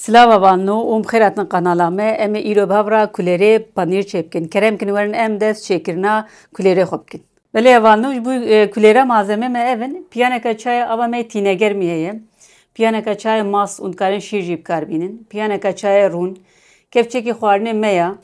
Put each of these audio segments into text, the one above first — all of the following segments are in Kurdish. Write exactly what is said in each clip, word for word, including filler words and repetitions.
Silav hevalno û bi xêr hatin qanala me. Em ê îro bi hev re kulêrê panîr çêbikin. Kerem kin werin em dest çêkirina kulêrê xwe bikin. Belê hevalno ji bo, e, kulêra malzemê me ev in. Piyaneke çayê ava me tînegermî heye. Piyaneke çayê mast û dikarin şîr jî bi kar bînin. Piyaneke çayê rûn. Kevçekî xwarinê me ya.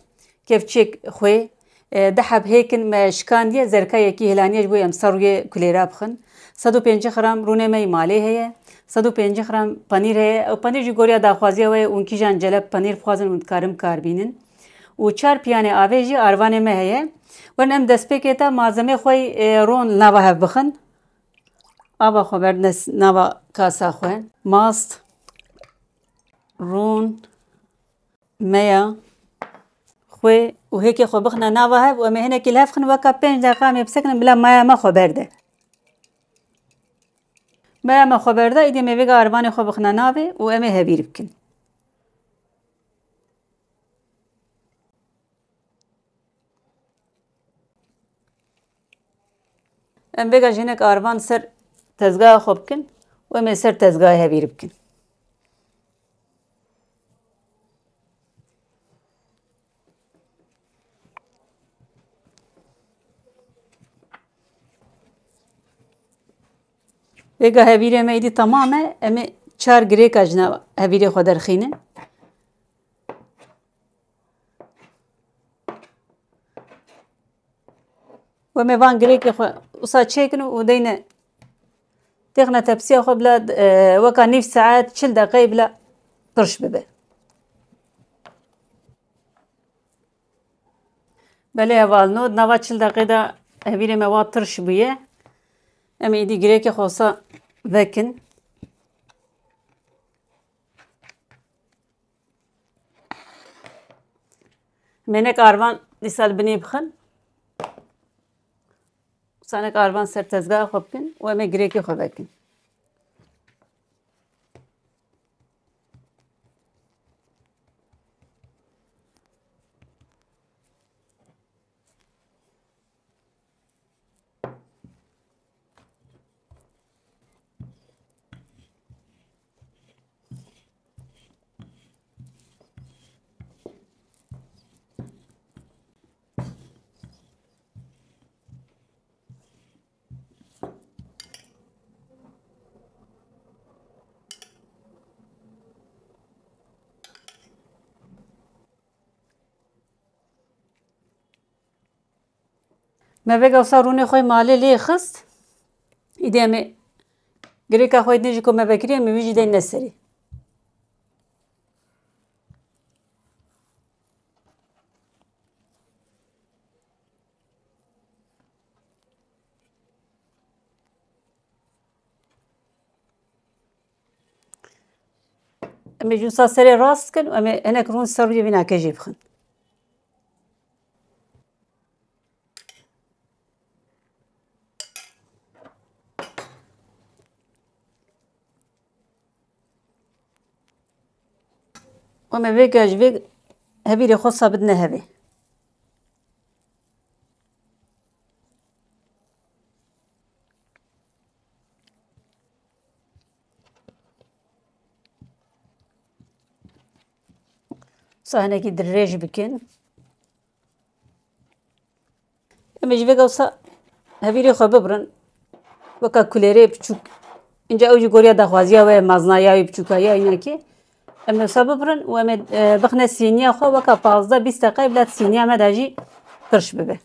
Kevçek xwê, e, du heb hêkin me şikandiye, zerka yekî hilaniye ji bo em ser rûyê kulêra bixin. Sed û pêncî gram rûnê me yî malê heye, sed û pêncî gram panîr heye. Ew panîr jî goriya daxwaziya we ye û kîjan celeb panîr bixwazin hûn dikarin kar bînin. Û çar piyanê avê jî arvanê me heye. Werin em destpêkê te malzemê xwe yî, e, ron li nava hev bixin. Ava xwe berdine s-, nava kasa xwe. Mast, rûn, meya xwe û hêkê xwe bixine nava hev û em ê hinekî li hev xin weka pênc deqa em ê bisekinin bila maya me xwe berde. Maya me xwe berde, îdî em ê vêga arvanê xwe bixine navê û em ê hevîr bikin. Em vêga jî hinek arvan ser tezgaha xwe bikin û em ê ser tezgahê hevîr bikin. Vêga hevîrê me êdî temam e. Em ê çar girêka ji nav hevîrê xwe derxînin. Wê me van girêkê xwe wisa çêkin û deyne têxine tepsiya xwe bila, e, weka nîv saet, çil deqeyê bila tirş bibe. Belê hevalno, di nava çil deqê de hevîrê me wa tirş bûye. Em ê îdî girêkê xwe wisa vekin. Em ê hinek arvan dîsa li binê bixin. Wisa hinek arvan ser tezgaha xwe bikin û em ê girêkê xwe vekin. Me vêga wisa rûnê xwe yê malê lê xist. Îdî em ê girêka xwe yê dinê jî ku me vekirî, em ê wî jî deyne serê. Em ê jî wisa serê rast kin û em ê hinek rûn ser rûyê vînakê jî bixin. Û me vêga ji vê hevîrê xwe wisa bidine hevê. Wisa hinekî dirêj bikin. Em ê ji vêga wisa hevîrê xwe bibirin. Weka kulêrê biçûk. Înca ew jî goriya daxwaziya we, meznaya wî, biçûka ya înakê. Em ê wisa bibirin û em ê, e, bixine sîniya xwe, weka pazdeh bîst deqe bila di sîniya me de jî tirş bibe.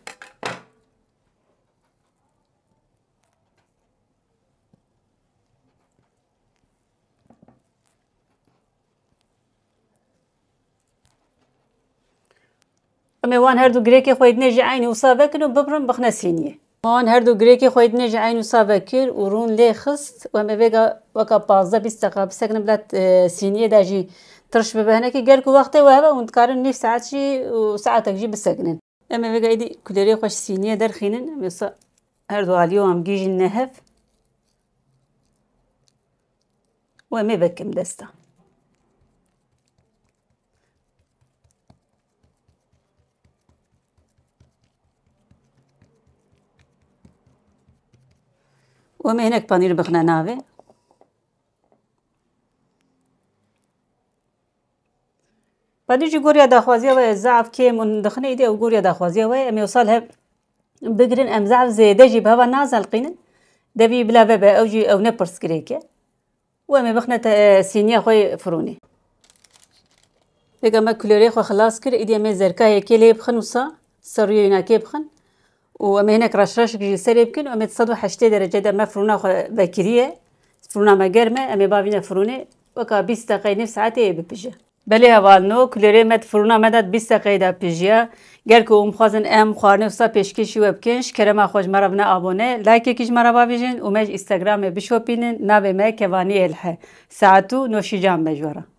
Em ê wan her du girêkê xwe yê dinê jî eynî wisa vekin û bibirin bixine sîniyê. Wan her du girêkê xwe yê dinê jî eynî wisa vekir û rûn lê xist û em ê vêga weka pazdeh bîst deqa bisekinin bila, e, sîniyê de jî tirş bibe. Hinekî ger ku wextê we hebe hûn dikarin nîv saet jî û saetek jî bisekinin. Em ê vêga êdî kulêrê xwe ji sîniyê derxînin. Em ê wisa her du aliyê wan bigihîjîne hev. Û em ê vekin desta. Û em ê hinek panîr bixine navê. Badî jî goriya daxwaziya we zaf kêm û dixine îdî ew goriya daxwaziya we em ê wisa li hev bigirin, em zaf zêde jî bi heva nazelqînin. Devî bila vebe, ew jî ew ne pirsgirêk e. Û em ê bixine te, e, sîniya xwe yê firûnê. Pêka me kulorê xwe xilas kir, îdî em ê zerka yekê lê bixin wisa, serûyê wînakê bixin. Û em ê hinek reşreşik jî li serê bikin û em ê di sed û heştê derece de me firûna xwe vekiriye. Firûna me germ e, em ê bavîne firûnê, weka bîst deqeyê, nîv saetê yê bipije. Belê hevalno, kulorê me di firûna me de di bîst deqeyê de pijiye. Ger ku hûn bixwazin em xwarinê wisa pêşkêşî we bikin, ji kerema xwe ji me re bine abone, likeekî ji me re bavêjin û me ji Instagramê bişopînin, navê me Kevanî Êlhe. Saet û noşîcan be ji we re.